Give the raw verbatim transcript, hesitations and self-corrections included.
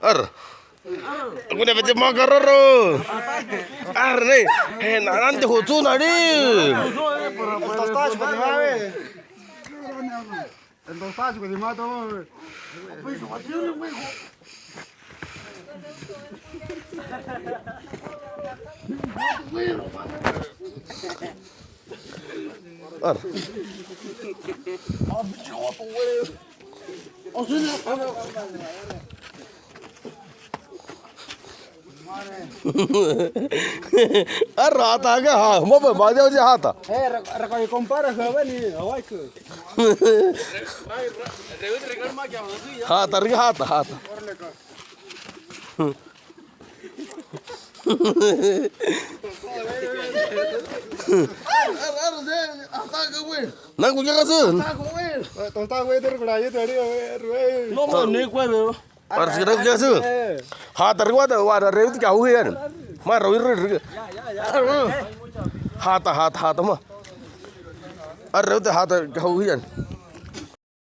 ¡Ar! ¡Aku ne pete makaroro! ¡Ar, nei! ¡He, na, nante hutsu nari! ¡Ar! ¡Ar, hata ke ha! ¡Mo pe ma de hata! Eh, re-, re-, compara, joven, y, ay, que. Hata, ri hata, hata. Nakuya kasu. No, no, ni kueve. Para sikira kasu. Hata, ri wata, wata, re uti ka huyan. Ma, ro, ri, ri. Hata, hata, hata, ma. Arreute hata ka huyan.